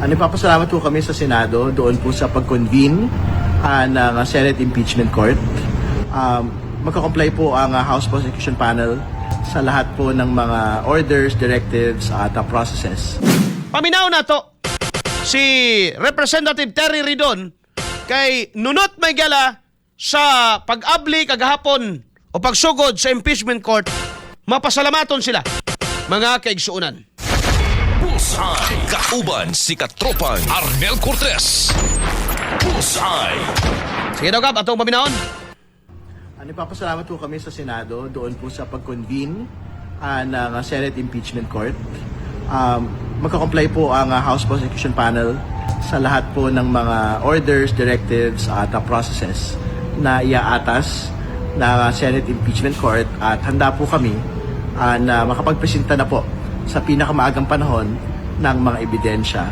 Nagpapasalamat po kami sa Senado doon po sa pag-convene ng Senate Impeachment Court. Magka-comply po ang House Prosecution Panel sa lahat po ng mga orders, directives at processes. Paminaw na to si Representative Terry Ridon kay nunot may gala sa pag-abli kagahapon o pagsugod sa impeachment court. Mapasalamaton sila, mga kaigsuonan. Bullseye. Kauban si Katropang Arnel Cortez. Bullseye. Sige daw, Gab, atong paminawon. Nagpapasalamat po kami sa Senado doon po sa pag-convene ng Senate Impeachment Court. Magka-comply po ang House Prosecution Panel sa lahat po ng mga orders, directives at processes na iaatas ng Senate Impeachment Court at handa po kami na makapagpresenta na po sa pinakamaagang panahon ng mga ebidensya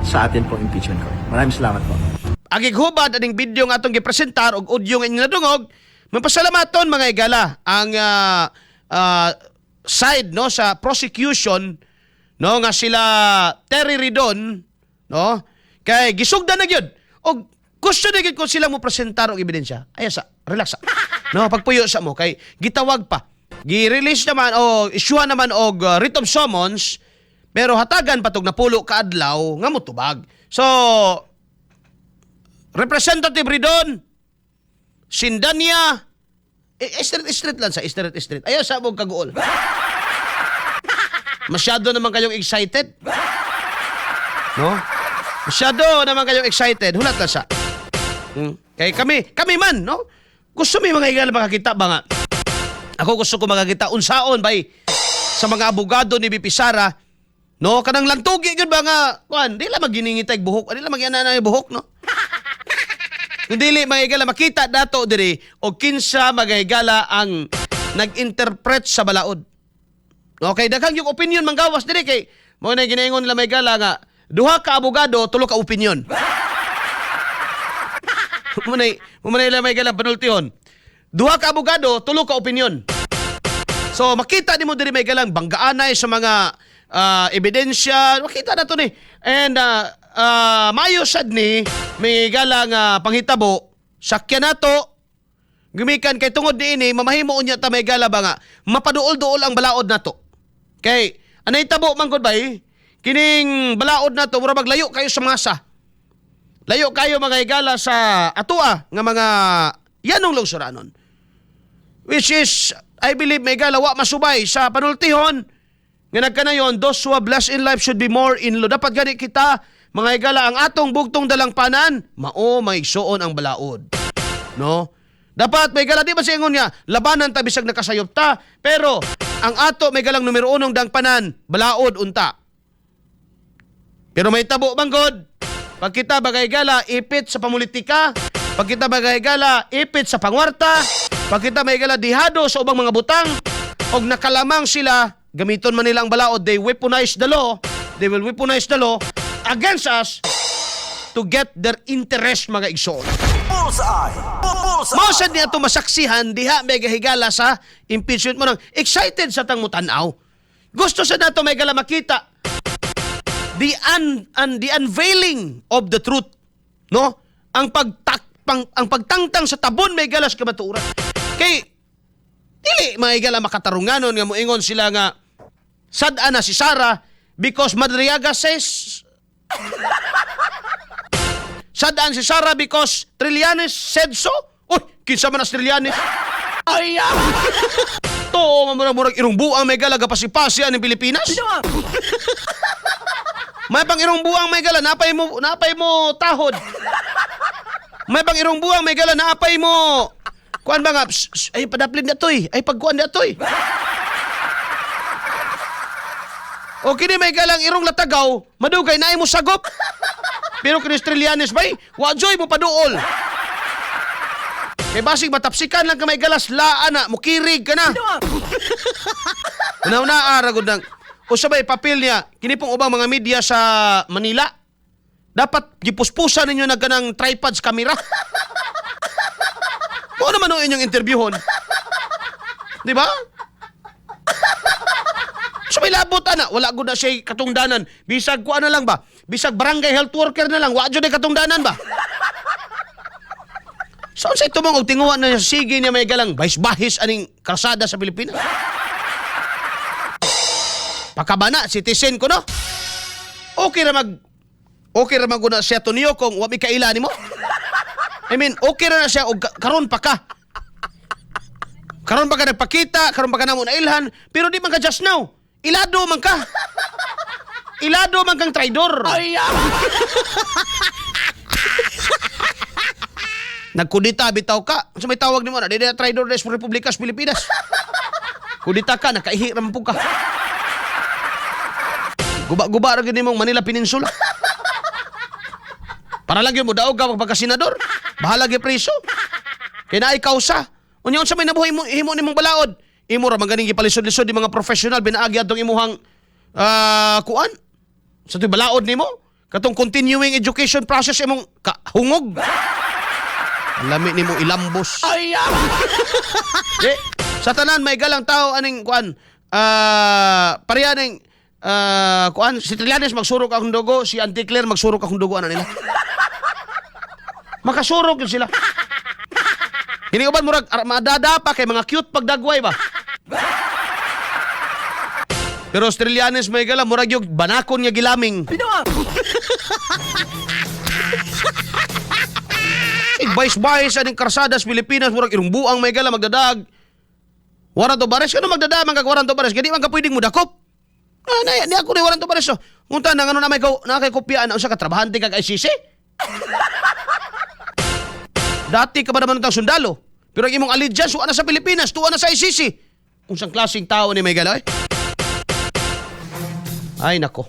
sa atin pong impeachment court. Maraming salamat po. Agig hubad aning video nga atong gipresentar og audio nga inyong nadungog, mapasalamaton, mga igala, ang side, no, sa prosecution, no, nga sila Terry Ridon, no, kay gisugdan na gyud og gusto na gyud kung sila mo presentar og ebidensya. Ay sa relax sa, no, pagpuyo sa mo kay gitawag pa, gi-release naman o issue naman og writ of summons, pero hatagan pa tog napulo ka adlaw nga motubag. So Representative Ridon, Sindanya, eh, straight, straight lang sa, straight, straight. Ayaw sa mong kaguol. Masyado naman kayong excited. No? Masyado naman kayong excited. Hulat lang sa. Kay kami, kami man, no? Gusto mi, mga higala, makakita ba nga? Ako, gusto ko makakita unsaon bay sa mga abogado ni VP Sara, no, kanang lantugi gyud ba nga kuan, di lang maginingitay buhok, di lang magiana na buhok, no? Kung dili, mga higala, makita dato diri o kinsa, mga higala, ang nag-interpret sa balaod. Okay, daghang yung opinion manggawas diri kay mo na ginaingon nila, mga higala, nga duha ka abogado, tulo ka opinion. Mo na ila, mga higala, panultihon. Duha ka abogado, tulo ka opinion. So makita nimo diri, may galang banggaanay sa mga ebidensya, makita na to ni. And maayo sad ni may galang panghitabo, sakyan nato gumikan kay tungod niini mamahimo unya ta, may gala ba nga mapaduol-duol ang balaod nato. Kay anay tabo man gud bay kining balaod nato, mura maglayo kayo sa masa. Layo kayo, mga higala, sa atua nga mga yanong lungsuranon. Which is, I believe, may gala, wa masubay sa panultihon nga nagkanayon, those who have blessed in life should be more in law. Dapat gani kita, mga higala, ang atong bugtong dalangpanan, mao may igsuon ang balaod. No? Dapat may gala, di ba siya ingon nga, labanan ta bisag nakasayop ta, pero ang ato may galang numero unong dangpanan, balaod unta. Pero may tabo bang God? Pag kita bagay gala, ipit sa pamulitika, pag kita bagay gala, ipit sa pangwarta, pag kita may gala, dihado sa ubang mga butang, og nakalamang sila, gamiton man nila ang balaod, they weaponize the law, they will weaponize the law against us to get their interest, mga igsoon. Bullseye! Bullseye! Mao sad niya ito masaksihan diha, may higala, sa impeachment mo nang excited sa tang mutanaw. Gusto sa nato, may gala, makita the unveiling of the truth, no? Ang pagtangtang sa tabon, may galas, kamatuoran. Kay dili, may gala, makatarunganon nga moingon sila nga sad-a na si Sara because Madriaga says sad-an si Sara because Trillanes said so. Uy, kinsa man ang Trillanes? Ay, ah! To, murag irong buang, may gala, gapasipasi ang Pilipinas. May pang irong buang, may gala, napay mo tahod. May pang irong buang, may gala, napay mo. Kuan ba nga, pss, pss, ay padaplin na to eh, ay pagkuan na to eh. O kini, may galang irong latagaw, madugay na mo sagop. Pero kini Trillanes bay, wa joy mo paduol. Kay basig matapsikan lang ka, may galas, laan na, mukirig ka na. Una-una, aragod ng usa bay papel niya, kini pong ubang mga media sa Manila. Dapat gipuspusan ninyo na ganang tripods camera. Mao naman ang inyong interviewhon. Di ba? So may labot ana, wala gud na siya katungdanan. Bisag kuan na lang ba? Bisag barangay health worker na lang, wa jud ay katungdanan ba? So unsay tumong og tinguha na sige niya, may galang bahis-bahis aning kalsada sa Pilipinas? Pakabana, citizen ko, no? Okay ra mag na siya to niyo kung wa mi kaila nimo. I mean, okay ra na siya og karon pa ka. Karon pa ka nagpakita, karon pa ka namo nailhan, pero di man ka just now. Ilado man ka. Ilado man kang traidor. Nagkudita bitaw ka. Unsa may tawag nimo na? Di na traidor des Republikas Pilipinas. Kudita ka, nakaihi ra man pud ka. Guba-guba ra gyud nimong Manila Peninsula. Para lang yun mo daog ka pagka-senador. Bahala gyud preso. Kay naay kausa. Unya, unsa may nabuhi mo himo nimong balaod? Imo ra man ganing gipalisod-lisod ni mga professional binaagi atong imuhang kuan. Sa to'y balaod nimo katong continuing education process imong kahungog. Lami nimo ilambos. Ay! Di, sa tanan may galang tao aning kuan. Pareha ning kuan si Trillanes magsurok akong dugo, si Auntie Claire magsurok akong dugo ana nila. Makasurok yun sila. Kini uban murag madada pa kay mga cute pagdagway ba. Pero Australianes, may gala, murag yung banakon nga gilaming. Bayis-bayis aning karsadas Pilipinas, murag irong buang, may gala, magdadag. Warrant of arrest, ano magdada man kag warrant of arrest, kay di man ka pwedeng mudakop. Ah, na, ni ako ni warrant of arrest. So, unta nang ano na may na kay kopya na usa ka trabahante kag ICC? Dati ka ba naman tang sundalo? Pero ang imong allegiance wa na sa Pilipinas, tuwa na sa ICC. Unsang klaseng tao ni may gala eh? Ay nako.